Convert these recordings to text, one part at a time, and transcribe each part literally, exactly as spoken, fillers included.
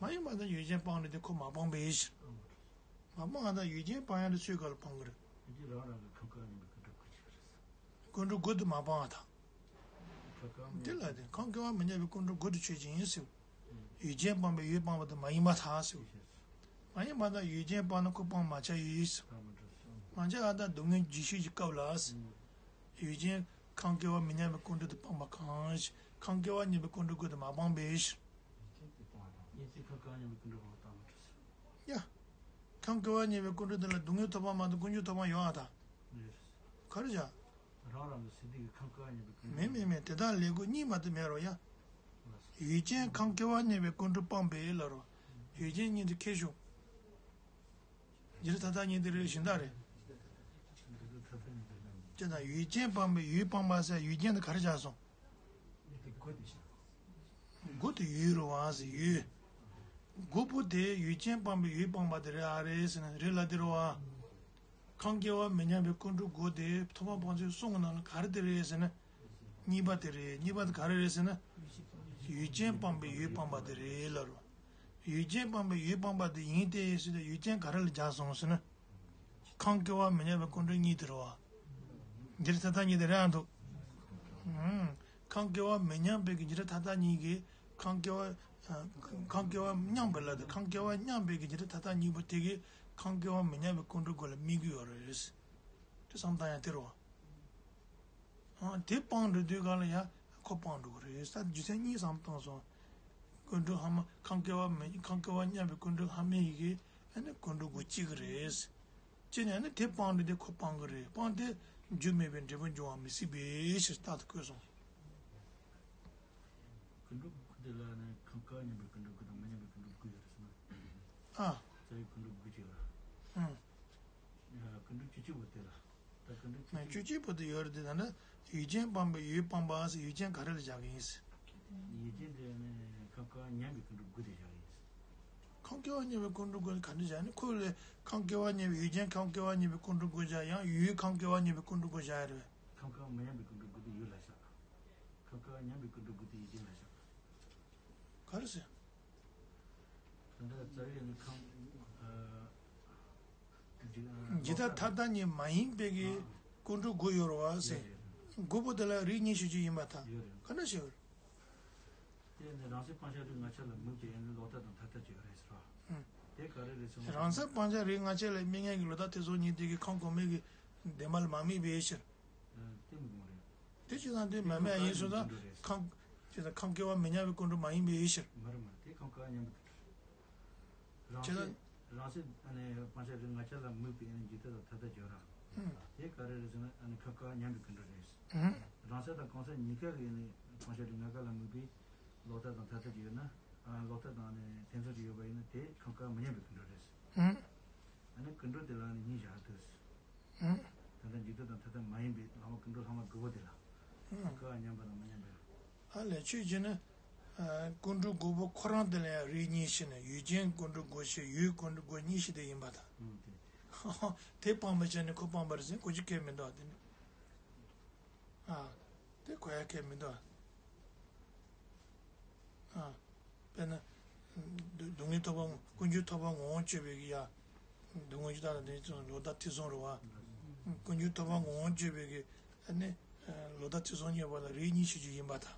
མ་ཡིན་པ་དང་ཡུལ་ཅན་སྤངས་རེད་དེ་ཁོ་མ་སྤངས་པའི་ཕྱིར། མ་སྤངས་པ་དང་ཡུལ་ཅན་སྤངས་ཡ་དེ་སུའི་སྐབས་ལ་སྤངས་ཀྱི་རེད། ཡུལ་ཅན་རང་རང་གི་ཁམས་ཀ་བ་མཉམ་པའི་ཀུན་འགྲོ་དགུ་ཅིག་རེད། ཀུན་འགྲོ་དགུ་དེ་མ་སྤངས་པ་དང་། ཁམས་ཀ་བ་མཉམ་དེ་ལ་དེ་ཁམས་ཀ་བ་མི་མཉམ་པའི་ཀུན་འགྲོ་དགུ་དེ་ཆོས་ཅན་ཡིན་ཟེར། ཡུལ་ཅན་སྤངས་པའི་ཡུལ་སྤངས་པ་དེ་མ་ཡིན་པར་ཐལ་ཟེར། མ་ཡིན་པ་དང་ཡུལ་ཅན་སྤངས་ན་ཁོ་སྤངས་མ་བྱ་ཡིན་ཟེར། མ་བྱ་ཨ་དང་སྡུག་བསྔལ་རྒྱུ་ཤེས་ཀྱི་སྐབས་ལ་ཟེར། ཡུལ་ཅན་ཁམས་ཀ་བ་མི་མཉམ་པའི་ཀུན་འགྲོ་དེ་སྤངས་པ་གང་ཞིག་ཁམས་ཀ་བ་མཉམ་པའི་ཀུན་འགྲོ་དགུ་དེ་མ་སྤངས་པའི་ཕྱིར། ཡ། ཁམས་ཀ་བ་མཉམ་པའི་ཀུན་འགྲོ་དེ་ལ་སྡུག་བསྔལ་ཐོབ་པ་མ་གཏོགས་ཀུན་འགྲོ་ཐོབ་པ་ཡོད་ཨ་ད། ག་རེ་བྱ། རང་རང་གི་སྲིད་དེ་གི་ཁམས་ཀ་བ་མཉམ་པའི་ཀུན་འགྲོ། མེད་མེད་མེད་དེ་དག་ལས་དགུ་གཉིས་མ་གཏོགས་མེད་རོ་ཡ། ཡུལ་ཅན་ཁམས་ཀ་བ་མཉམ་པའི་ཀུན་འགྲོ་སྤངས་པའི་ལ་རོ། ཡུལ་ཅན་གཉིས་དེ་ཁྱད་ཞུགས། འདིར་ཐ་ཐ་གཉིས་དེ་རེད་གཞན་དག་རེད། ཅེ་ན་ཡུལ་ཅན་སྤངས་པའི་ཡུལ་སྤངས་པ་ཟེར་ཡུལ་ཅན་དེ་ག་རེ་བྱ་སོང་། དགུ་དེ་ཡུལ་རོ་བ་ཟེར་ཡུལ། དགུ་པོ་དེ་ཡུལ་ཅན་སྤངས་པའི་ཡུལ་སྤངས་པ་དེ་རེད་ཨ་རེད་ཟེར་ན་རེད་ལ་དེ་རོ་བ། ཁམས་ཀ་བ་མི་མཉམ་པའི་ཀུན་འགྲོ་དགུ་དེ་ཐོག་མ་དཔང་ཆོས་གསུམ་གྱི་ནང་ལ་ག་རེ་དེ་རེད་ཟེར་ན། གཉིས་པ་དེ་རེད། གཉིས་པ་དེ་ག་རེ་རེད་ཟེར་ན། ཡུལ་ཅན་སྤངས་པའི་ཡུལ་སྤངས་པ་དེ་རེད་ལ་རོ། ཡུལ་ཅན་སྤངས་པའི་ཡུལ་སྤངས་པ་དེ་ཡིན་ཏེ་ཟེར་ཏེ་ཡུལ་ཅན་ག་རེ་ལ་སྦྱར་སོང་ཟེར་ན། ཁམས་ཀ་བ་མི་མཉམ་པའི་ཀུན་འགྲོ་གཉིས་དེ་རེད་བ། འདིར་ཐ་ཐ་གཉིས་དེ་རེད་ཨ་འདུག་ཁམས་ཀ་བ་མི་མཉམ་པའི་གི་འདིར་ཐ་ཐ་གཉིས་ཀྱི་ཁམས་ཀ་བ། ཁམས་ཀ་བ་མཉམ་པའི་ལ་དེ་ཁམས་ཀ་བ་མཉམ་པའི་གི་འདིར་ཐ་ཐ་གཉིས་པོ་དེ་གི་ཁམས་ཀ་བ་མི་མཉམ་པའི་ཀུན་འགྲོ་དགུ་ལ་དམིགས་ཀྱི་ཡོད་རེད། དེ་བསམ་བཏང་ཡ་དེ་རེད་བ། ཨ། དེ་སྤངས་འགྲོ་དུས་གང་ལ་ཡ་ཁོ་སྤངས་འགྲོ་གི་རེད་ས་རྒྱུ་མཚན་གཉིས་བསམ་བཏང་སོང་། ཀུན་འགྲོ་ལྷག་མ་ཁམས་ཀ་བ་མི་ཁམས་ཀ་བ་མཉམ་པའི་ཀུན་འགྲོ་ལྷག་མ་ཡི་གེ་ཨ་ནི་ཀུན་འགྲོ་དགུ་གཅིག་གི་རེད། ཅེས་ནས་ཨ་ནི་དེ་སྤངས་འགྲོ་དེ་ཁོ་སྤངས་གི་རེད། སྤངས་ཏེ་རྒྱུ་མེད་པའི་འབྲས་བུ་འབྱུང་བ་མི་སྲིད་པའི་ཕྱིར་རྟག་ཏུ་བཀོད་སོང་། ཀུན་འགྲོ་དགུ་དེ་ལ་ནི་ཁམས་ཀ་བ་མཉམ་པའི་ཀུན་འགྲོ་དགུ་དང་མི་མཉམ་པའི་ཀུན་འགྲོ་དགུ་ཡོད་རེད་ཟེར་ན། ཨ། རྩ་བའི་ཀུན་འགྲོ་དགུ་གཅིག་ལ། ཨང་། ཀུན་འགྲོ་བཅུ་གཅིག་པོ་དེ་ལ། ད་ཀུན་འགྲོ་བཅུ་གཅིག་མ་བཅུ་གཅིག་པོ་དེ་ཡོད་རེད་དེ་ད་ནི་ཡུལ་ཅན་སྤངས་པའི་ཡུལ་སྤངས་པ་ཟེར་ཡུལ་ཅན་ག་རེ་ལ་བཞག་གི་ཡིན་ཟེར། ཡུལ་ཅན་དེ་ནི་ཁམས་ཀ་བ་མཉམ་པའི་ཀུན་འགྲོ་དགུ་དེ་བཞག་གི་ཡིན་ཟེར། ཁམས་ཀ་བ་མཉམ་པའི་ཀུན་འགྲོ་དགུ་ནི་ག་འདྲ་བཞག་ནི་ཁོ་ལས་ཁམས་ཀ་བ་མཉམ་པའི་ཡུལ་ཅན་ཁམས་ཀ་བ་མཉམ་པའི་ཀུན་འགྲོ་དགུ་བཞག་ཡང་ཡུལ་ཁམས་ཀ་བ་མཉམ་པའི་ཀུན་འགྲོ་དགུ་བཞག་ཡ་རེད། ཁམས་ཀ་བ་མི་མཉམ་པའི་ཀུན་འགྲོ་དགུ་དེ་ཡུལ་ལ་བཞག་ཁམས་ཀ་བ་མཉམ་པའི་ཀུན་འགྲོ་དགུ་དེ་ཡུལ་ཅན་ལ་བཞག་ག་རེ་ཟེར། ད་ལྟ་རྩ་བའི་ནི་ཁམས། ཨ། འཇིག་ལྟ་མཐའ་དག་གཉིས་མ་ཡིན་པའི་གི་ཀུན་འགྲོ་དགུ་ཡོད་རེད་བ་ཟེར། དགུ་པོ་དེ་ལ་རིགས་གཉིས་ཤེས་རྒྱུ་ཡིན་པར་ཐལ། ཡོད་རེད། ག་འདྲ་ཞིག་ཡོད་རེད། དེ་ནི་རང་སའི་སྤང་བྱ་རིགས་ལྔ་ཆར་ལ་དམིགས་པའི་ནི་ལོག་ལྟ་དང་ཐ་དད་ཅིག་ཡོད་རེད་ཟེར་བ། ཨང་། དེ་ག་རེ་རེད་ཟེར་ན། རང་སའི་སྤང་བྱ་རིགས་ལྔ་ཆར་ལ་དམིགས་ངེས་ཀྱི་ལོག་ལྟ་ཐེ་ཚོམ་གཉིས་དེ་གི་ཁམས་གོང་མའི་གི་བདེན་པ་ལ་མ་དམིགས་པའི་ཕྱིར། ཨ། དེ་དམིགས་མ་རེད། དེ་ཅི་ཙམ་དེ་མ་དམིགས་ཡིན་སོང་ཙང་ཁམས། ཅི་ཙམ་ཁམས་སྐྱེ་བ་མི་མཉམ་པའི་ཀུན་འགྲོ་མ་ཡིན་པའི་ཕྱིར། མ་རེད་མ་རེད། དེ་ཁམས་སྐྱེ་བ་མཉམ་པའི་ཀུན་འགྲོ་རེད། རང་སའི་རང་སའི་ཨ་ནི་སྤང་བྱ་རིགས་ལྔ་ཆར་ལ་དམིགས་པའི་ཨ་ནི་འཇིག་ལྟ་དང་ཐ་དད་སྦྱོར་ར། ཨང་། དེ་ག་རེ་རེད་ཟེར་ན་ཨ་ནི་ཁམས་སྐྱེ་བ་མཉམ་པའི་ཀུན་འགྲོ་རེད། ཨང་། རང་ས་དང་གང་ས་གཉིས་ཀ་གི་ཨ་ནི་སྤང་བྱ་རིགས་ལྔ་ཀ་ལ་དམིགས་པའི་ལོག་ལྟ་དང་ཐ་དད་ཅིག་ཡོད་ན། ཨ། ལོག་ལྟ་དང་ཨ་ནི་ཐེ་ཚོམ་ཅིག་ཡོད་པ་ཡིན་ན་དེ་ཁམས་སྐྱེ་བ་མི་མཉམ་པའི་ཀུན་འགྲོ་རེད། ཨང་། ཨ་ནི་ཀུན་འགྲོ་དེ་ལ་ནི་གཉིས་བཞག་འདུག་ཨང་། ད་ལྟ་འཇིག་ལྟ་དང་ཐ་དད་མ་ཡིན་པའི་ལྷག་མ་ཀུན་འགྲོ་ལྷག་མ་དགུ་པོ་དེ་ལ། ཨང་། ཁམས་སྐྱེ་བ་མཉམ་པ་དང་མི་མཉམ་པའི། ཨ་ལས་ཆོས་ཅན་ནི། ཨ། ཀུན་འགྲོ་དགུ་པོ་ཁོ་རང་དེ་ལ་ཡང་རིགས་གཉིས་ཤིག་ནི་ཡུལ་ཅན་ཀུན་འགྲོ་དགུ་ཞིག་ཡུལ་ཀུན་འགྲོ་དགུ་གཉིས་ཤིག་དེ་ཡིན་པ་དང་། ཨང་། དེ། དེ་སྤང་མི་བྱ་ནི་ཁོ་སྤངས་པ་རེད་ཟེར་གོ་རྒྱུ་གལ་མི་འདུག་དེ་ནི། ཨ། དེ་གོ་ཡ་གལ་མི་འདུག་ཨ། དཔེར་ན། སྡུག་བསྔལ་ཐོབ་པ་ཀུན་འབྱུང་ཐོབ་པ་ངོ་བོ་གཅོད་པའི་ཡ། སྡུག་བསྔལ་གྱི་རྟགས་དང་དེ་ཚོ་ལོག་ལྟ་ཐེ་ཚོམ་རེད་བ། ཀུན་འབྱུང་ཐོབ་པ་ངོ་བོ་གཅོད་པའི་གི་ཨ་ནི། ལོག་ལྟ་ཐེ་ཚོམ་གཉིས་པོ་ལ་རིགས་གཉིས་ཤེས་རྒྱུ་ཡིན་པ་དང་།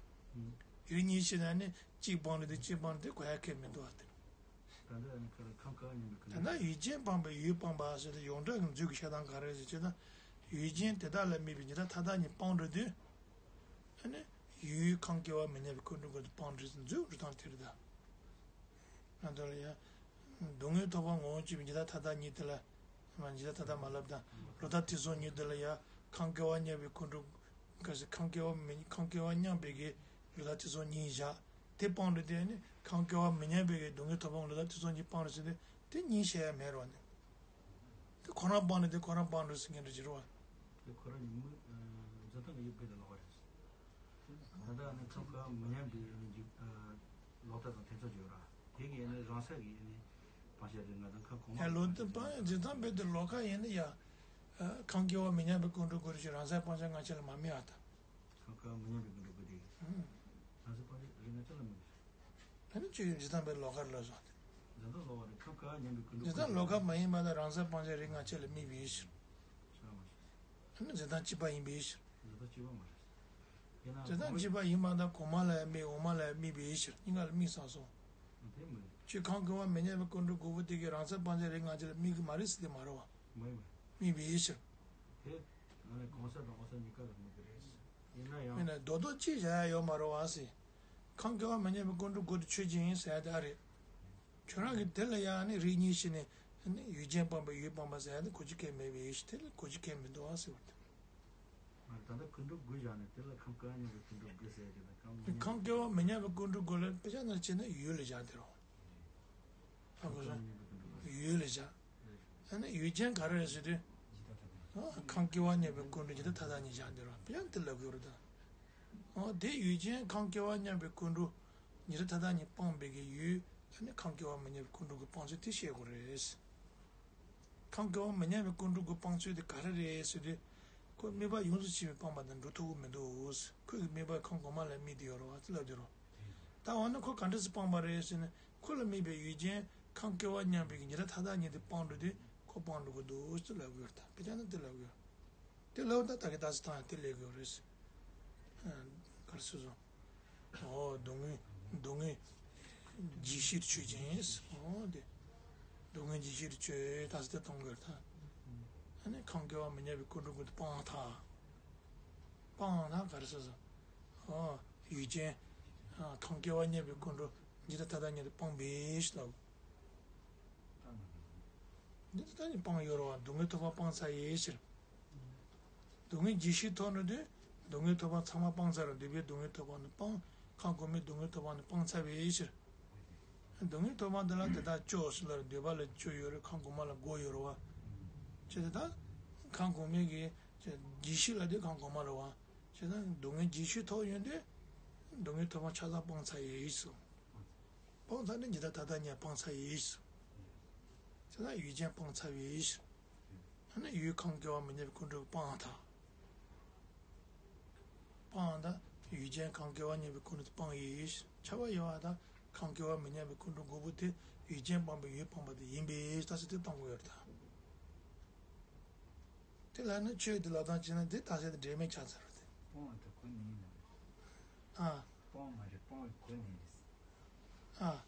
རིགས་གཉིས་ཤེས་ན་ནི་གཅིག་སྤངས་རེད་དེ་གཅིག་སྤངས་རེད་དེ་གོ་ཡ་གལ་མི་འདུག་ཨ་དེ། ད་ལྟ་ནི་ཁ་ལ་ཁམས་སྐྱེ་བ་མཉམ་པའི་ཀུན་འགྲོ། ད་ལྟ་ཡུལ་ཅན་སྤངས་པའི་ཡུལ་སྤངས་པ་ཟེར་ཏེ་ཡོངས་གྲགས་ཀྱི་མཛོད་ཀྱི་བཤད་སྟངས་ག་རེ་རེད་ཟེར་ན། ཡུལ་ཅན་དེ་དག་ལ་དམིགས་པའི་འཇིག་ལྟ་མཐའ་དག་གཉིས་སྤངས་འགྲོ་དུས། ཨ་ནི། ཡུལ་ཁམས་སྐྱེ་བ་མི་མཉམ་པའི་ཀུན་འགྲོ་ཀུན་ཏུ་སྤངས་འགྲོ་ཟེར་མཛོད་འགྲོ་སྟངས་དེ་རེད་ད། ང་ཚོ་ལ་ཡང་། སྡུག་བསྔལ་ཐོབ་པ་ངོ་བོ་གཅོད་པའི་འཇིག་ལྟ་མཐའ་དག་གཉིས་དེ་ལ། མ་འཇིག་ལྟ་མཐའ་དག་མ་ལབ་དང་ལོག་ལྟ་ཐེ་ཚོམ་གཉིས་དེ་ལ་ཡང་ཁམས་སྐྱེ་བ་མཉམ་པའི་ཀུན་འགྲོ། ག་ཟེར་ཁམས་སྐྱེ་བ་མི་ཁམས་སྐྱེ་བ་མཉམ་པའི་གི་ལོག་ལྟ་ཐེ་ཚོམ་གཉིས་བཞག་དེ་སྤངས་འགྲོ་དུས་ནི་ཁམས་སྐྱེ་བ་མི་མཉམ་པའི་གི་སྡུག་བསྔལ་ཐོབ་པ་ལོག་ལྟ་ཐེ་ཚོམ་གཉིས་སྤངས་རེད་ཟེར་ཏེ་དེ་གཉིས་བཤད་ཡ་མེད་རོགས་ནི། དེ་ཁོ་རང་སྤངས་ནས་དེ་ཁོ་རང་སྤངས་འགྲོ་ཟེར་མཁན་འདྲ་ཅིག་རེད་བ། དེ་ཁོ་རང་ཉིད་མི་འཛིན་སྟངས་ཀྱི་དབྱིབས་དེ་ལོགས་ཀ་རེད། ད་ལྟ་ནི་ཁམས་སྐྱེ་བ་མི་མཉམ་པའི་ནི་འཇིག་ལོག་ལྟ་དང་ཐེ་ཚོམ་ཅིག་ཡོད་ར། དེ་གི་ནི་རང་ས་གི་ནི་སྤང་བྱ་རིགས་ལྔ་དང་ཁམས་གོང་མ། ཡ་ལོག་ལྟ་སྤང་ཡ་འཛིན་སྟངས་དབྱིབས་དེ་ལོགས་ཀ་ཡིན་ན་ཡ། ཁམས་སྐྱེ་བ་མི་མཉམ་པའི་ཀུན་འགྲོ་དགུ་རེད་ཅེས་རང་སའི་སྤང་བྱ་ལྔ་ཆར་ལ་མ་དམིགས་པ་དང་། ཁམས་སྐྱེ་བ་མི་མཉམ་པའི་ཀུན་འགྲོ་དགུ་དེ། རང་སའི་སྤང་བྱ་རིགས་ལྔ་ཆར་ལ་དམིགས། ད་ནི་ཆོས་དབྱིབས་འཛིན་སྟངས་དབྱིབས་ལོགས་ཀ་རེད་ལབ་སོང་སྟེ། འཛིན་སྟངས་ལོག་པ་རེད། ཁམས་དཀར་ཉམས་པའི་ཀུན་འགྲོ། འཛིན་སྟངས་ལོག་པ་མ་ཡིན་པ་དང་རང་མཚན་སྤང་བྱ་རིགས་ལྔ་ཆོས་ལ་དམིགས་པའི་ཕྱིར། ཤ་མ་རེད། ཨ་ནི་འཛིན་སྟངས་གཅིག་པ་ཡིན་པའི་ཕྱིར། འཛིན་སྟངས་གཅིག་པ་མ་རེད། ཡིན་ན་འཛིན་སྟངས་གོང་མ་གཅིག་པ་ཡིན་པ་དང་གོང་མ་ལ་དམིགས། འོག་མ་ལ་དམིགས་པའི་ཕྱིར། གཉིས་ཀ་ལ་དམིགས་བསགས་སོ། དེ་མ་རེད། ཁྱོད་ཁམས་དཀར་བ་མི་ཉམས་པའི་ཀུན་འགྲོ་དགུ་པོ་དེ་གའི་རང་མཚན་སྤང་བྱ་རིགས་ལྔ་ཆོས་ལ་དམིགས་ཀྱི་མ་རེད་ཟེར་དེ་མ་རེད་བ། མ་ཡིན་པ། དམིགས་པའི་ཕྱིར། དེ་ང་ནི་གོང་ས་དང་འོག་ས་གཉིས་ཀ་ལ་དམིགས་ཀྱི་རེད། ཡིན་ན་ཡང་། མིན་ན་རྡོག་རྡོག་གཅིག་བཞག་ཡ་ཡོད་མ་རེད་བ་ཟེར། ཁམས་དཀར་བ་མི་ཉམས་པའི་ཀུན་འགྲོ་དགུ་དེ་ཆོས་ཅན་ཡིན་ཟེར་ཡ་དེ་ཨ་རེད། ཁྱོད་རང་གིས་དེ་ལ་ཡང་ནི་རིགས་གཉིས་ཕྱེ་ནས་ནི་ཡུལ་ཅན་སྤངས་པའི་ཡུལ་སྤངས་པ་ཟེར་ཡ་ནི་གོ་རྒྱུ་གང་ཡང་མེད་པའི་ཕྱིར། དེ་ལ་གོ་རྒྱུ་གང་ཡང་མི་འདུག་ཨ་ཟེར་བ་དེ། ང་ད་ལྟ་ཀུན་འགྲོ་དགུ་བཞག་ནས་དེ་ལ་ཁམས་དཀར་ཉམས་པའི་ཀུན་འགྲོ་དགུ་ཟེར་གྱི་ན་ཁམས་དཀར་བ་མི་ཉམས་པའི་ཀུན་འགྲོ་དགུ་ལ་དཔེ་ཆ་ནང་བྱས་ན་ཡུལ་ལ་བཞག་དེ་རེད། ཧ་གོ་སོང་། ཡུལ་ལ་བཞག་ཨ་ནི་ཡུལ་ཅན་ག་རེ་རེད་ཟེར་དུས། ཨ་ཁམས་དཀར་བ་མི་ཉམས་པའི་ཀུན་འགྲོ་ཉི་ཟླ་མཐའ་དག་གཉིས་བཞག་དེ་རེད། དཔེ་ཆ་དེ་ལབ་དགོས་རེད་ད། ཨོ་དེ་ཡུལ་ཅན་ཁམས་དཀར་བ་མི་ཉམས་པའི་ཀུན་འགྲོ་ཉི་ཟླ་མཐའ་དག་གཉིས་སྤངས་པའི་གི་ཡུལ། ཨ་ནི་ཁམས་དཀར་བ་མི་ཉམས་པའི་ཀུན་འགྲོ་དགུ་སྤང་ཚུལ་དེ་བཤད་དགོས་རེད། ཁམས་དཀར་བ་མི་ཉམས་པའི་ཀུན་འགྲོ་དགུ་སྤང་ཚུལ་དེ་ག་རེ་རེད་ཟེར་དུས། ཁོ་དམིགས་པ་ཡོངས་སུ་ཆད་པས་སྤངས་པ་དང་འགྲོ་ཐུབ་ཀྱི་མི་འདུག་ཁོ་གི་དམིགས་པ་ཁམས་གོང་མ་ལ་དམིགས་ཏེ་ཡོད་རེད་བ་ཟེར་ལབ་དེ་རེད། ད་འོ་ན་ཁོ་ག་འདྲ་སེ་སྤངས་པ་རེད་ཟེར་ན། ཁོ་ལ་དམིགས་པའི་ཡུལ་ཅན་ཁམས་དཀར་བ་མི་ཉམས་པའི་ཉི་ཟླ་མཐའ་དག་གཉིས་དེ་སྤངས་འགྲོ་དུས་ཁོ་སྤངས་འགྲོ་གི་འདུག་ཟེར་ལབ་དགོས་རེད། ད་དཔེ་ཆ་ནང་དེ་ལབ་དགོས། དེ་ལབ་ད་ད་གི་ད་སེ་ཐང་ཡང་དེ་ལབ་དགོས་རེད། ཨ། ག་རེ་ཟེར་སོང་། ཨོ་སྡུག་བསྔལ་སྡུག་བསྔལ་རྒྱུ་ཕྱིར་ཆོས་ཅན། ཨོ་དེ་སྡུག་བསྔལ་རྒྱུ་ཕྱིར་ཆོས་ད་སེ་དེ་གཏོང་དགོས་རེད་ད། ཨ་ནི་ཁམས་དཀར་བ་མི་ཉམས་པའི་ཀུན་འགྲོ་དགུ་དེ་སྤངས་ཐལ། སྤངས་ན་ག་རེ་ཟེར་སོང་། ཨོ་ཡུལ་ཅན་ཨ་ཁམས་དཀར་བ་མི་ཉམས་པའི་ཀུན་འགྲོ་ཉི་ཟླ་མཐའ་དག་གཉིས་དེ་སྤངས་པའི་ཕྱིར་ལབ། འདི་ལྟ་ནི་སྤངས་ཡོད་རེད་བ། སྡུག་བསྔལ་ཐོབ་པ་སྤངས་ཚར་ཡི་ཕྱིར། སྡུག་བསྔལ་རྒྱུ་ཕྱིར་ཐོབ་འགྲོ་དུས་སྡུག་བསྔལ་ཐོབ་པ་ཚང་མ་སྤངས་ཚར་རེད། འདོད་པའི་སྡུག་བསྔལ་ཐོབ་པ་ནི་སྤངས། ཁམས་གོང་མའི་སྡུག་བསྔལ་ཐོབ་པ་ནི་སྤངས་ཚར་བའི་ཕྱིར། སྡུག་བསྔལ་ཐོབ་པ་འདི་ལ་དེ་དག་སྐྱོ་ཟེར་ལ་འདོད་པ་ལ་སྐྱོ་ཡོད་རེད། ཁམས་གོང་མ་ལ་དགོས་ཡོད་རེད་བ། བྱས་ཙང་ད་ཁམས་གོང་མའི་གི་རྒྱུ་ཕྱིར་ལབ་དུས་ཁམས་གོང་མ་རེད་བ། བྱས་ཙང་སྡུག་བསྔལ་རྒྱུ་ཕྱིར་ཐོབ་ཡོང་དུས་སྡུག་བསྔལ་ཐོབ་པ་ཆ་ཚང་སྤངས་ཚར་ཡི་ཕྱིར། སྤངས་ཚར་ནས་ཇི་ལྟར་ད་ལྟ་ཉལ་སྤངས་ཚར་ཡིས། དེ་ལ་ཡུལ་ཅན་སྤངས་ཚར་བའི་ཕྱིར། ཨ་ནི་ཡུལ་ཁམས་དགེ་བ་མི་ཉམས་པའི་ཀུན་འགྲོ་སྤངས་ཐལ། སྤངས་ད་ཡུལ་ཅན་ཁམས་དགེ་བ་ཉམས་པའི་ཀུན་འགྲོ་སྤངས་ཡིས། ཁྱབ་པ་ཡོད་པ་དང་ཁམས་དགེ་བ་མི་ཉམས་པའི་ཀུན་འགྲོ་དགུ་པོ་དེ་ཡུལ་ཅན་སྤངས་པའི་ཡུལ་སྤངས་པ་དེ་ཡིན་པས་ད་ཟེར་དེ་གཏོང་དགོས་ཡོད་ད། དེ་ལ་ནི་ཆོས་དེ་ལ་དང་བྱས་ན་དེ་ད་ཟེར་དེ་འབྲེལ་མེད་ཆགས་ཚར་བ་དེ། སྤོང་བ་དེ་ཁོ་ནི་ཡིན་ནམ། ཨ། སྤོང་མ་རེད། སྤོང་བའི་ཁོ་ནི་རེད། ཨ།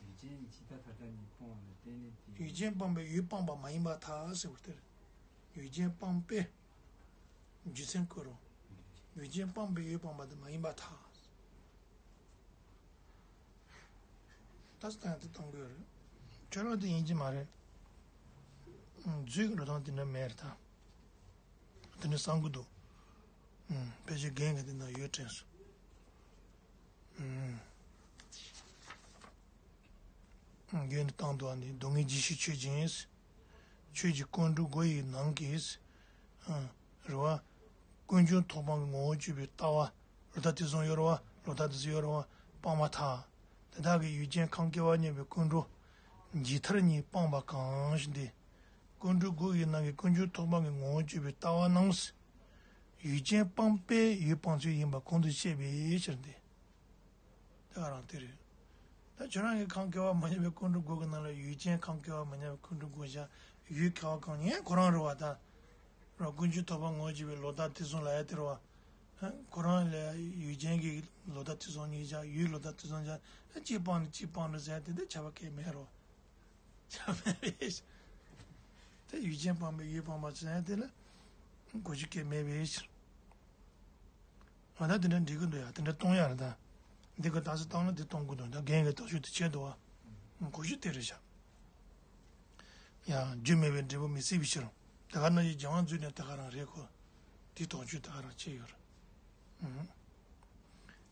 ཡུལ་ཅན་ཇི་ལྟ་ཐ་ཐ་ཉིད་སྤོང་བ་ལ་བརྟེན་ནས་དེ། ཡུལ་ཅན་སྤངས་པས་ཡུལ་སྤངས་པ་མ་ཡིན་པར་ཐལ་ཟེར་བ་དེ་རེད། ཡུལ་ཅན་སྤངས་པས། རྒྱུ་མཚན་བཀོད་རོགས། ཡུལ་ཅན་སྤངས་པས་ཡུལ་སྤངས་པ་དེ་མ་ཡིན་པར་ཐལ། ད་སྟངས་དེ་གཏོང་དགོས་རེད། ཁྱོད་རང་དེ་ཡིན་གྱི་མ་རེད། རྫུས་ཀྱི་འགྲོ་སྟངས་དེ་འདྲ་མེད་རེད་ད། དེ་འདྲ་བསམ་གི་འདུག་ཕལ་ཆེར་རྒན་གྱི་དེ་འདྲ་ཡོད་དྲན་སོང་། རྒན་དེ་བཏང་འདུག་ཨ་ནི་སྡུག་བསྔལ་རྒྱུ་ཕྱིར་ཆོས་ཅན། ཆོས་ཀྱི་ཀུན་འགྲོ་དགུ་ཡི་ནང་གི། རེད་བ། ཀུན་འབྱུང་ཐོག་སྤངས་ཀྱི་ངོ་བོར་གྱུར་པའི་ལྟ་བ། ལོག་ལྟ་དེ་ཚོ་ཡོད་རེད་བ། ལོག་ལྟ་དེ་ཚོ་ཡོད་རེད་བ། སྤངས་པར་ཐལ། དེ་དག་གིས་ཡུལ་ཅན་ཁམས་དགེ་བ་མི་ཉམས་པའི་ཀུན་འགྲོ། ཇི་ལྟར་ཉིད་སྤངས་པ་གང་ཞིག་འདི། ཀུན་འགྲོ་དགུ་ཡི་ནང་གི་ཀུན་འབྱུང་ཐོག་སྤངས་ཀྱི་ངོ་བོར་གྱུར་པའི་ལྟ་བ་རྣམས། ཡུལ་ཅན་སྤངས་པས་ཡུལ་སྤངས་ཚུལ་ཡིན་པ་གོང་དུ་བཤད་པའི་ཕྱིར་ཏེ། དེ་ག་རང་དེ་རེད། ད་ཁྱོད་རང་གིས་ཁམས་དགེ་བ་མི་ཉམས་པའི་ཀུན་འགྲོ་དགུ་གི་ནང་ལ་ཡུལ་ཅན་ཁམས་དགེ་བ་མི་ཉམས་པའི་ཀུན་འགྲོ་དགུ་བཞག་ཡུལ་དགེ་བ་གང་ཉན་ཁོ་རང་རེད་བ་ད། རང་ཀུན་འབྱུང་ཐོག་སྤངས་ངོ་བོར་གྱུར་པའི་ལོག་ལྟ་དེ་ཚོ་ལ་ཡ་དེ་རེད་བ། ཁོ་རང་ལ་ཡུལ་ཅན་གྱི་ལོག་ལྟ་དེ་ཚོ་གཉིས་བཞག་ཡུལ་ལོག་ལྟ་དེ་ཚོ་བཞག་གཅིག་སྤངས་ནས་གཅིག་སྤངས་འགྲོ་ཟེར་ཡ་དེ་འདྲ་ཁྱབ་པ་གང་ཡང་མེད་རེད་བ། ཆ་མེད་པའི་ཕྱིར། དེ་ཡུལ་ཅན་སྤངས་པས་ཡུལ་སྤངས་པ་ཟེར་ཡ་དེ་ལ་གོ་རྒྱུ་གང་ཡང་མེད་པའི་ཕྱིར། ང་ད་དེ་འདྲ་འགྲིག་གི་འདུག་ཡ། དེ་འདྲ་གཏོང་ཡ་རེད་ད། འདི་གི་དག་ས་བཏང་ན་འདི་གཏོང་དགོས་འདུག་ད་རྒན་གྱི་དོགས་གཅོད་དེ་བྱས་འདུག་བ། གོ་རྒྱུ་དེ་རེད་བཞག་ཡ་རྒྱུ་མེད་པའི་འབྲས་བུ་མི་སྲིད་པའི་ཕྱིར། དེ་ག་ན་ཡི་རྒྱལ་དབང་འཛུལ་ནས་དེ་ག་རང་རེད་ཁོ། དེའི་དོགས་གཅོད་དེ་ག་རང་བྱས་ཡོད་རེད།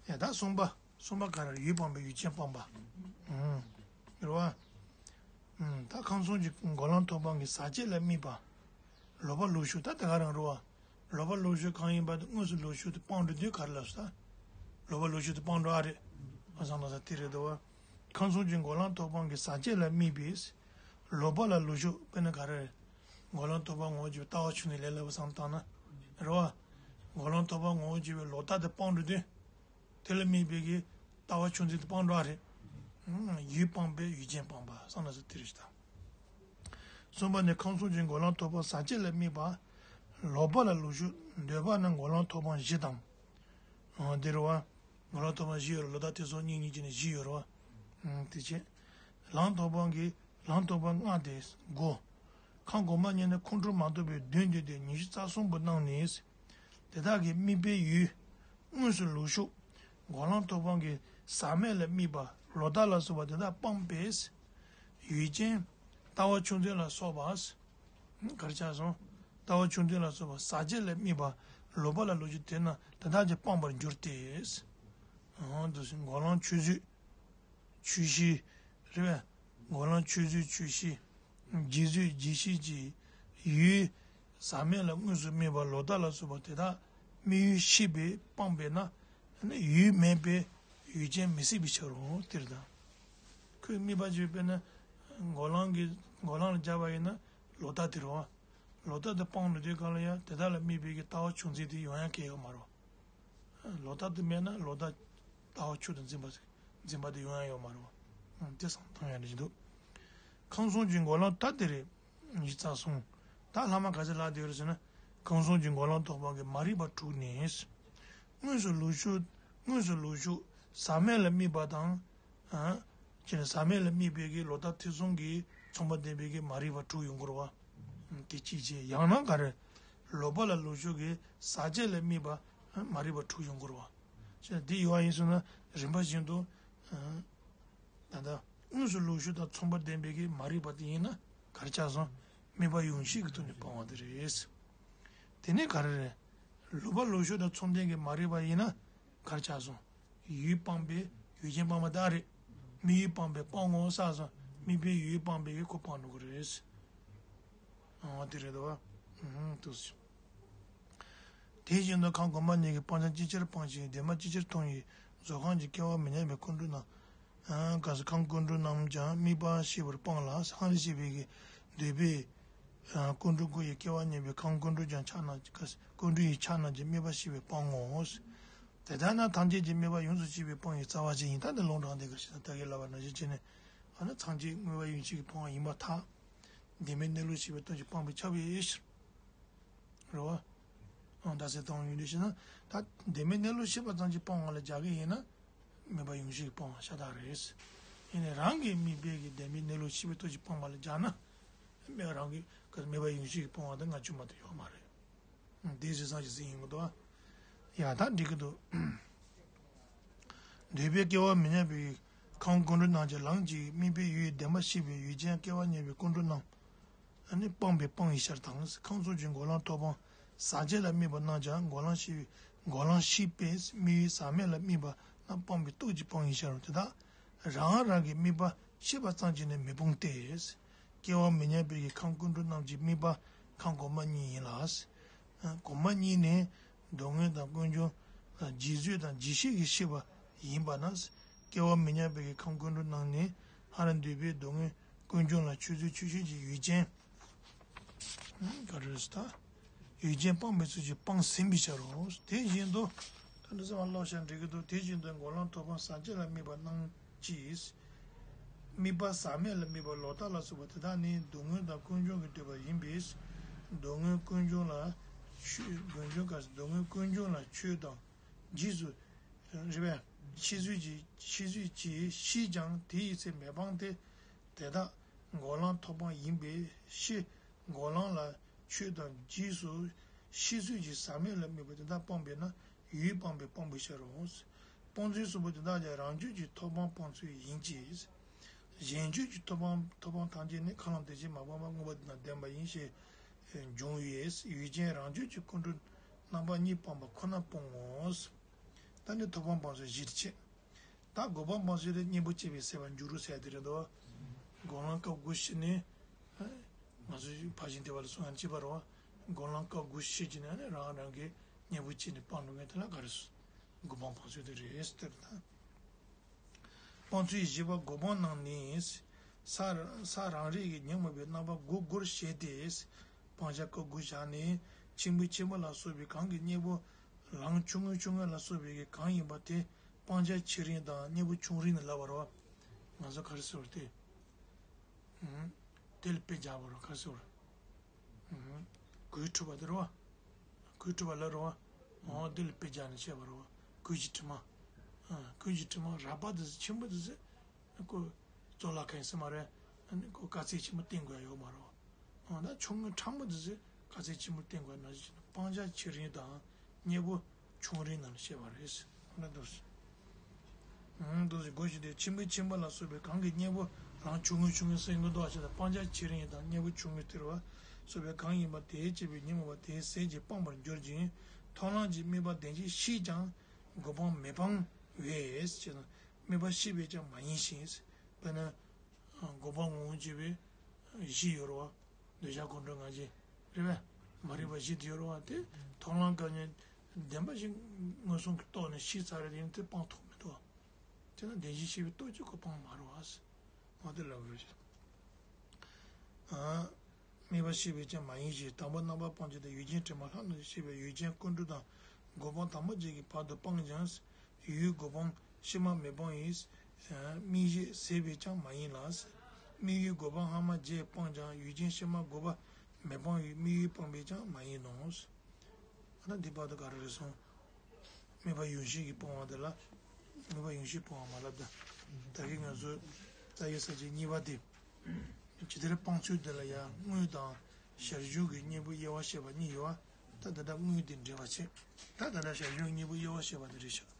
ཡ་ད་གསུམ་པ། གསུམ་པ་ག་རེ་ཡུལ་སྤངས་པས་ཡུལ་ཅན་སྤངས་པ། ཨུམ། རེད་བ། ཨུམ། ད་ཁམས་གསུམ་གྱི་འགོག་ལམ་ཐོག་སྤངས་ཀྱི་ཟག་བཅས་ལ་དམིགས་པ། ལོག་པ་ལོག་ཤུགས་ད་དེ་ག་རང་རེད་བ། ལོག་པ་ལོག་ཤུགས་གང་ཡིན་པ་དེ་དངོས་སུ་ལོག་ཤུགས་དེ་སྤངས་འགྲོ་དུས་ག་རེ་ལབ་སོང་ད། ལོག་པ་ལོག་ཤུགས་དེ་སྤངས་འགྲོ་ཨ་རེད། ཨ་བསམ་ན་ས་དེ་རེད་དོ། ཁམས་གསུམ་གྱི་འགོག་ལམ་ཐོག་སྤངས་ཀྱི་ཟག་བཅས་ལ་དམིགས་པས། ལོག་པ་ལ་ལོག་ཤུགས་དཔེར་ན་ག་རེ་རེད། འགོག་ལམ་ཐོག་སྤངས་ངོ་བོར་གྱུར་པའི་ལྟ་བ་ཆུང་ནས་ལས་སླ་པོ་བསམ་བཏང་ན། རེད་བ། འགོག་ལམ་ཐོག་སྤངས་ངོ་བོར་གྱུར་པའི་ལོག་ལྟ་དེ་སྤངས་འགྲོ་དུས། དེ་ལ་དམིགས་པའི་གི་ལྟ་བ་ཆུང་འཛིན་དེ་སྤངས་འགྲོ་ཨ་རེད། ཡུལ་སྤངས་པས་ཡུལ་ཅན་སྤངས་པ་བསམ་ན་ཟེར་དེ་རེད་ཤག་གསུམ་པ་ནི་ཁམས་གསུམ་གྱི་འགོག་ལམ་ཐོབ་པ་ཟག་བཅས་ལ་དམིགས་པ། ལོག་པ་ལ་ལོག་ཤུགས་འདོད་པ་ནི་འགོག་ལམ་ཐོབ་དཔང་བཞི་དང་། འདི་རུ་བ། འགོག་ལམ་ཐོབ་དཔང་བཞི་ཡོད་རེད། ལོག་ལྟ་ཐེ་ཚོམ་གཉིས་གཉིས་ཀྱི་ནི་བཞི་ཡོད་རེད་བ། དེ་བྱས། ལམ་ཐོབ་དཔང་གི་ལམ་ཐོབ་དཔང་ལྔ་སྟེ་དགུ། ཁམས་གོང་མ་གཉིས་ནི་ཁམས་སྤྲོས་མ་ཐོབ་པའི་བདུན་བསྡུས་ཏེ་ཉི་ཤུ་རྩ་གསུམ་པོ་རྣམས་ནི། དེ་དག་གི་དམིགས་པའི་ཡུལ། དངོས་སུ་ལོག་ཤུགས། འགོག་ལམ་ཐོབ་དཔང་གི་ཟག་མེད་ལ་དམིགས་པ་ལོག་ལྟ་ལ་སོགས་པ་དེ་དག་སྤངས་པས། ཡུལ་ཅན། ལྟ་བ་ཆུང་ཚན་ལ་སོགས་པ། གར་ཆགས་སོང་། ལྟ་བ་ཆུང་ཚན་ལ་སོགས་པ་ཟག་བཅས་ལ་དམིགས་པ་ལོག་པ་ལ་ལོག་ཤུགས་དེ་རྣམས་དེ་དག་ཀྱང་སྤངས་པར་འགྱུར་ཏེ། འོ་འདུག་སེ་འགོག་ལམ་ཆོས་བཟོད། ཆོས་ཤེས། རེད་པས། འགོག་ལམ་ཆོས་བཟོད་ཆོས་ཤེས། རྗེས་བཟོད་རྗེས་ཤེས་ཀྱི་ཡུལ། ཟག་མེད་ལ་དངོས་སུ་དམིགས་པ་ལོག་ལྟ་ལ་སོགས་པ་དེ་དག་དམིགས་ཡུལ་ཤེས་པས་སྤངས་པས་ན། ཡུལ་མེད་པས་ཡུལ་ཅན་མི་སྲིད་པའི་ཕྱིར་རོ། དེ་རེད་ད། ཁོས་དམིགས་པ་བྱས་པས་ན། འགོག་ལམ་གྱི་འགོག་ལམ་ལ་སྦྱར་བ་ཡིན་ན་ལོག་ལྟ་དེ་རེད་བ། ལོག་ལྟ་དེ་སྤངས་ནས་དེ་གང་ལ་ཡང་དེ་དག་ལ་དམིགས་པའི་གི་ལྟ་བ་ཆུང་ཚན་དེ་ཡོང་ཡ་གལ་ཡོད་མ་རེད་བ། ལོག་ལྟ་དེ་མེད་ན་ལོག་ལྟ་ལྟ་བ་ཆོས་དང་འཛིན་པ་འཛིན་པ་དེ་ཡོང་ཡ་ཡོད་མ་རེད་བ། དེ་བསམ་བཏང་ཡ་འདྲ་ཞིག་འདུག་ཁམས་གསུམ་གྱི་འགོག་ལམ་ད་དེ་རེད། ཉི་ཤུ་རྩ་གསུམ། ད་ལྷག་མ་ག་ཚོད་ལྷག་བསྡད་ཡོད་རེད་ཟེར་ན། ཁམས་གསུམ་གྱི་འགོག་ལམ་ཐོབ་དཔང་གི་མ་རིག་པ་དྲུག་ནི། དངོས་སུ་ལོག་ཤུགས། དངོས་སུ་ལོག་ཤུགས་ཟག་མེད་ལ་དམིགས་པ་དང་། ཨ། ཅེས་ནས་ཟག་མེད་ལ་དམིགས་པའི་གི་ལོག་ལྟ་ཐེ་ཚོམ་གྱི་མཚུངས་པ་ལྡན་པའི་གི་མ་རིག་པ་དྲུག་ཡོང་གི་རེད་བ། དེ་གཅིག་བྱས། ཡང་ན་ག་རེ། ལོག་པ་ལ་ལོག་ཤུགས་ཀྱི་ཟག་བཅས་ལ་དམིགས་པ་མ་རིག་པ་དྲུག་ཡོང་གི་རེད་བ། ཅེས་ནས་འདི་ཡོད་པ་ཡིན་ཟེར་ན་རིམ་པ་བཞིན་དུ། ད་ལྟ་དངོས་སུ་ལོག་ཤུགས་དང་མཚུངས་པ་ལྡན་པའི་གི་མ་རིག་པ་དེ་ཡིན་ན་ག་རེ་ཆགས་སོང་། དམིགས་པ་ཡུལ་ཤེས་ཀྱི་ཐོག་ནས་སྤང་བ་དེ་རེད། དེ་ནས་ག་རེ་རེད། ལོག་པ་ལོག་ཤུགས་དང་མཚུངས་ལྡན་གྱི་མ་རིག་པ་ཡིན་ན་ག་རེ་ཆགས་སོང་། ཡུལ་སྤངས་པས་ཡུལ་ཅན་སྤངས་པ་དག་རེད། དམིགས་ཡུལ་སྤངས་པས་སྤང་ངོ་བསམ་སོང་། དམིགས་པའི་ཡུལ་སྤངས་པས་ཁོ་སྤང་འགྲོ་གི་རེད། ཨ་དེ་རེད་དོ། ཨུམ་དུ། དེ་བཞིན་དུ་ཁམས་གོང་མ་གཉིས་ཀྱི་སྤང་བྱ་ཅི་ཕྱིར་སྤངས་ཤིང་བདེན་པ་ཅི་ཕྱིར་མཐོང་ཡི་རྫོགས་ཁམས་ཀྱི་སྐྱེ་བ་མི་ཉམས་པའི་ཀུན་འགྲོ་རྣམས། ག་ས་ཁམས་ཀུན་འགྲོ་རྣམས་ཀྱང་དམིགས་པ་ཤེས་པར་སྤངས་ལ། སྔར་བཤད་པའི་གི་འདོད་པའི་ཀུན་འགྲོ་ཀུན་ཡི་སྐྱེ་བ་ཉམས་པའི་ཁམས་ཀུན་འགྲོ་ཀྱང་ཕྱག་ན་ཀུན་འགྲོ་ཡི་ཕྱག་རྣམས་ཀྱིས་དམིགས་པ་ཤེས་པས་སྤང་ངོ་། དེ་ལྟར་ན་ཐམས་ཅད་ཀྱི་དམིགས་པ་ཡོངས་སུ་ཤེས་པས་སྤང་བའི་རྩ་བ་ཅི་ཡིན། ད་འདི་ལུང་དྲངས་ཏེ་ག་ཞེ་ན་ད་གིན་ལབ་པ་ནང་བཞིན་བྱས་ནས་ཨ་ནི་ཐམས་ཅད་དམིགས་པ་ཡོངས་ཤེས་ཀྱིས་སྤང་བ་ཡིན་པར་ཐལ། བདེན་པའི་གནས་ལུགས་ཤེས་པའི་སྟོབས་ཀྱིས་སྤངས་པས་ཁྱབ་པའི་ཕྱིར། རེད་བ། ཨང་ད་ཟེར་སྟངས་ཡོད་དུས་ཞེ་ན། ད་བདེན་པའི་གནས་ལུགས་ཤེས་པ་ཙམ་གྱིས་སྤང་བ་ལ་སྦྱར་གི་ཡིན་ན། དམིགས་པ་ཡོངས་ཤེས་ཀྱིས་སྤང་བ་ཤ་སྟག་རེད། ཡིན་ནའི་རང་གི་དམིགས་པའི་གི་བདེན་པའི་གནས་ལུགས་ཤེས་པའི་སྟོབས་ཀྱིས་སྤངས་པ་ལ་སྦྱར་ན། དམིགས་རང་གི་གི་དམིགས་པ་ཡོངས་ཤེས་ཀྱིས་སྤང་བ་དང་ང་ཆུང་མ་གཏོགས་ཡོད་མ་རེད། དེ་ཟེར་སྟངས་ཤིག་ཟིན་ཡོང་གི་འདུག་ཨ། ཡ་ད་འགྲིག་གི་འདུག་འདོད་པའི་སྐྱེ་བ་མི་ཉམས་པའི་ཁམས་ཀུན་འགྲོ་རྣམས་ཀྱི་ལམ་གྱི་དམིགས་པའི་ཡུལ་བདེན་པ་ཤེས་པའི་ཡུལ་ཅན་སྐྱེ་བ་ཉམས་པའི་ཀུན་འགྲོ་རྣམས། ཨ་ནི་སྤངས་པས་སྤང་བའི་ཕྱིར་དང་། ཁམས་གསུམ་གྱི་འགོག་ལམ་ཐོབ་དཔང་ཟག་བཅས་ལ་དམིགས་པ་རྣམས་ཀྱང་འགོག་ལམ་ཤེས་འགོག་ལམ་ཤེས་པས་དམིགས་ཡུལ་ཟག་མེད་ལ་དམིགས་པ་རྣམས་སྤངས་པའི་སྟོབས་ཀྱིས་སྤང་བའི་ཕྱིར་རོ། དེ་དག་རང་རང་གི་དམིགས་པ་ཤེས་པ་ཙམ་གྱིས་ནི་མི་སྤོང་སྟེ། སྐྱེ་བ་མི་ཉམས་པའི་ཁམས་ཀུན་འགྲོ་རྣམས་ཀྱི་དམིགས་པ་ཁམས་གོང་མ་གཉིས་ཡིན་ལ། གོང་མ་གཉིས་ནི་སྡུག་བསྔལ་དང་ཀུན་འབྱུང་། རྗེས་བཟོད་དང་རྗེས་ཤེས་ཀྱི་ཤེས་པ་ཡིན་པ་ན། སྐྱེ་བ་མི་ཉམས་པའི་ཁམས་ཀུན་འགྲོ་རྣམས་ནི་སྔར་འདོད་པའི་སྡུག་བསྔལ་ཀུན་འབྱུང་ལ་ཆོས་བཟོད་ཆོས་ཤེས་ཀྱི་ཡུལ་ཅན། ག་རེ་ཟེར་ད། ཡུལ་ཅན་སྤངས་པའི་ཚུལ་གྱིས་སྤངས་ཟིན་པའི་ཕྱིར་རོ། དེ་བཞིན་དུ། ད་འདི་ཚོ་མ་ཀློག་བྱ་འགྲིག་གི་འདུག་དེ་བཞིན་དུ་འགོག་ལམ་ཐོབ་དཔང་ཟག་བཅས་ལ་དམིགས་པ་རྣམས་ཀྱིས། དམིགས་པ་ཟག་མེད་ལ་དམིགས་པ་ལོག་ལྟ་ལ་སོགས་པ་དེ་དག་ནི་སྡུག་བསྔལ་དང་ཀུན་འབྱུང་གི་འདོད་པ་ཡིན་པས། སྡུག་བསྔལ་ཀུན་འབྱུང་ལ་ཆོས་ཀུན་འབྱུང་ག་སྡུག་བསྔལ་ཀུན་འབྱུང་ལ་ཆོས་དང་རྗེས་སུ་རེ་བའི་ཤེས་ཚུལ་གྱིས་ཤེས་ཚུལ་གྱིས་ཤེས་ཀྱང་དེ་ཡི་ཚེ་མི་སྤང་སྟེ། དེ་དག་འགོག་ལམ་ཐོབ་དཔང་ཡིན་པས་ཤེས། འགོག་ལམ་ལ་ཆོས་དང་རྗེས་སུ་ཤེས་ཚུལ་གྱིས་ཟག་མེད་ལ་དམིགས་པ་དེ་དག་སྤངས་པས་ན་ཡུལ་སྤངས་པས་སྤང་བའི་ཕྱིར་རོ། སྤོང་ཚུལ་གསུམ་པོ་དེ་དག་ཀྱང་རང་རྒྱུད་ཀྱི་ཐོབ་དཔང་སྤང་ཚུལ་ཡིན་གྱི། གཞན་རྒྱུད་ཀྱི་ཐོབ་དཔང་ཐོབ་དཔང་ཐམས་ཅད་ནི་ཁ་ལམ་དེ་བཞིན་མ་སྤངས་པ་མངོན་པ་དེ་དང་ལྡན་པ་ཡིན་ཞེས་འབྱུང་བས་ཡུལ་ཅན་རང་རྒྱུད་ཀྱི་ཀུན་འགྲོ་རྣམ་པ་གཉིས་སྤངས་པ་ཁོ་ན་སྤོང་ངོ་། ད་ནི་ཐོབ་དཔང་སྤང་ཚུལ་བཞིར་ཕྱེ། ད་སྒོམ་སྤང་སྤང་ཚུལ་དེ་གཉེན་པོ་སྐྱེས་པའི་སྲེད་པ་འཇུག་རོགས་ཟེར་དེ་རེད་དོ། སྒོམ་ལམ་སྐབས་དགུ་ཤེས་ནས། ང་ཚོ་ཕར་ཕྱིན་ཐེག་པ་ལ་གསུངས་ཡང་གཅིག་པ་རེད་བ། སྒོམ་ལམ་སྐབས་དགུ་ཤེས་ཀྱི་ནས་ནི་རང་རང་གི་གཉེན་པོ་སྐྱེས་ནས་སྤང་འགྲོ་མཁན་དེ་ལ་ག་རེ་ཟེར། སྒོམ་སྤང་སྤང་ཚུལ་དེ་རེད་ཟེར་དེ་རེད་ད། སྤང་ཚུལ་བཞི་པ་སྒོམ་སྤང་རྣམས་ནི། ས་ས་རང་རིག་གི་ཉོན་མོངས་པའི་རྣམ་པ་དགུ་དགུར་བྱས་ཏེ། སྤང་བྱ་སྐབས་དགུ་བཞག་ནས་ཆེན་པོ་ཆེན་པོ་ལ་སོགས་པའི་གང་གི་གཉེན་པོ། ལམ་ཆུང་ངུ་ཆུང་ངུ་ལ་སོགས་པའི་གང་ཡིན་པ་དེ་སྤང་བྱ་ཆེ་རིང་དང་གཉེན་པོ་ཆུང་རིང་ནས་ལབ་པ་རེད་བ། ང་ཚོ་ག་རེ་ཟེར་བ་དེ། ཨུམ། དེ་ལ་དཔེ་བརྒྱབ་པ་རེད། ག་རེ་ཟེར་བ། ཨུམ། གོས་འཁྲུད་པ་དེ་རེད་བ། གོས་འཁྲུད་པ་ལ་རེད་བ། འོ་དེ་ལ་དཔེ་བརྒྱབ་ནས་བཤད་པ་རེད་བ། གོས་ཀྱི་དྲི་མ། ཨ། གོས་ཀྱི་དྲི་མ་རགས་པ་དེ་ཚོ་ཆེན་པོ་དེ་ཚོ། ཁོ་ཙོག་ལ་ཁ་ཡིན་ས་མ་རེད། ཨ་ནི་ཁོ་དཀའ་ཚེགས་ཆེན་པོ་བསྟེན་དགོས་ཡ་ཡོད་མ་རེད། འོ་ན་ཆུང་ངུ་ཕྲ་མོ་དེ་ཚོ་དཀའ་ཚེགས་ཆེན་པོ་བསྟེན་དགོས་ན་ཞིག་སྤང་བྱ་ཆེ་རིང་དང་གཉེན་པོ་ཆུང་རིང་ནང་བཤད་པ་རེད། འོ་ན་འདུག་སེ། འོ་འདུག་སེ་གོས་ཀྱི་དྲི་མ་ཆེན་པོ་ཆེན་པོ་ལ་སོགས་པའི་གང་གི་གཉེན་པོ་རང་ཆུང་ངུ་ཆུང་ངུ་སེལ་གྱི་འདུག་ཅེ་ན། སྤང་བྱ་ཆེ་རིང་དང་གཉེན་པོ་ཆུང་ངུ་སྟེར་བ་སོགས་པའི་གང་ཡིན་པ་དེའི་བྱེད་པའི་ཉོན་མོངས་པ་དེའི་ཟས་ཀྱིས་སྤངས་པར་འགྱུར་ཅིང་། མཐོང་ལམ་གྱི་དམིགས་པ་བདེན་ཞེས་ཤེས་ཀྱང་གོ་འཕང་མི་སྤང་བས་ཅེ་ན། དམིགས་པ་ཤེས་པས་ཀྱང་མ་ཡིན་ཞིང་། དཔེར་ན། གོ་འཕང་ངོ་བོ་འབྱེད་པའི་གཞི་ཡོད་རེད་བ། འདོད་ཆགས་ཀུན་འཁྲུལ་ང་རྒྱལ་རེད་བས། མ་རིག་པ་བཞི་དེ་ཡོད་རེད་བ། དེ་མཐོང་ལམ་གྱི་བདེན་པ་བཞི་མངོན་སུམ་གྱི་ཐོག་ནས་ཤེས་ཚར་རེད་དེ་ཡིན་དེ་སྤང་ཐུབ་མི་འདུག་དེ་ན་བདེན་ཞེན་ཤེས་པའི་སྟོབས་ཀྱིས་གོ་འཕང་མ་རེད་བ། འོ་དེ་ལབ་དགོས་རེད། དམིགས་པ་ཤེས་པས་ཀྱང་མ་ཡིན་ཞེས། དང་པོ་རྣམ་པར་སྤང་བྱ་དང་ཡུལ་ཅན་དྲི་མ་ལྷག་མ་ཞེས་པའི་ཡུལ་ཅན་ཀུན་འཁྲུལ་དང་གོ་འཕང་དང་པོ་བརྒྱད་ཀྱི་བར་དུ་སྤངས་ཀྱང་། ཡུལ་གོ་འཕང་ཕྱི་མ་མི་སྤང་བའི་དམིགས་གཞི་ཟད་པས་ཀྱང་མ་ཡིན་ལ། དམིགས་ཡུལ་གོ་འཕང་སྔ་མ་བརྒྱད་སྤངས་ཀྱང་ཡུལ་ཅན་ཕྱི་མ་དགུ་པ་མི་སྤང་བའི་དམིགས་ཡུལ་སྤངས་པས་ཀྱང་མ་ཡིན་ནོ། ཨ་ན་འདི་བར་དུ་ག་རེ་རེད་སོང་། དམིགས་པ་ཡུལ་ཤེས་ཀྱིས་སྤོང་བ་དེ་ལ། དམིགས་པ་ཡུལ་ཤེས་སྤོང་བ་མ་ལབ་ད། ད་གིན་ང་ཚོ་རྩ་བའི་ས་བཅད་གཉིས་པ་དེ། ཇི་ལྟར་སྤང་ཚུལ་དེ་ལ་ཡང་དངོས་དང་ཞར་བྱུང་གི་གཉེན་པོའི་དབྱེ་བ་བཤད་པ་གཉིས་ཡོད་པ། ད་ད་ལྟ་དངོས་དེ་འགྲེལ་བ་བྱེད། ད་ད་ལྟ་ཞར་བྱུང་གི་གཉེན་པོའི་དབྱེ་བ་བཤད་པ་དེ་རེད་ཤག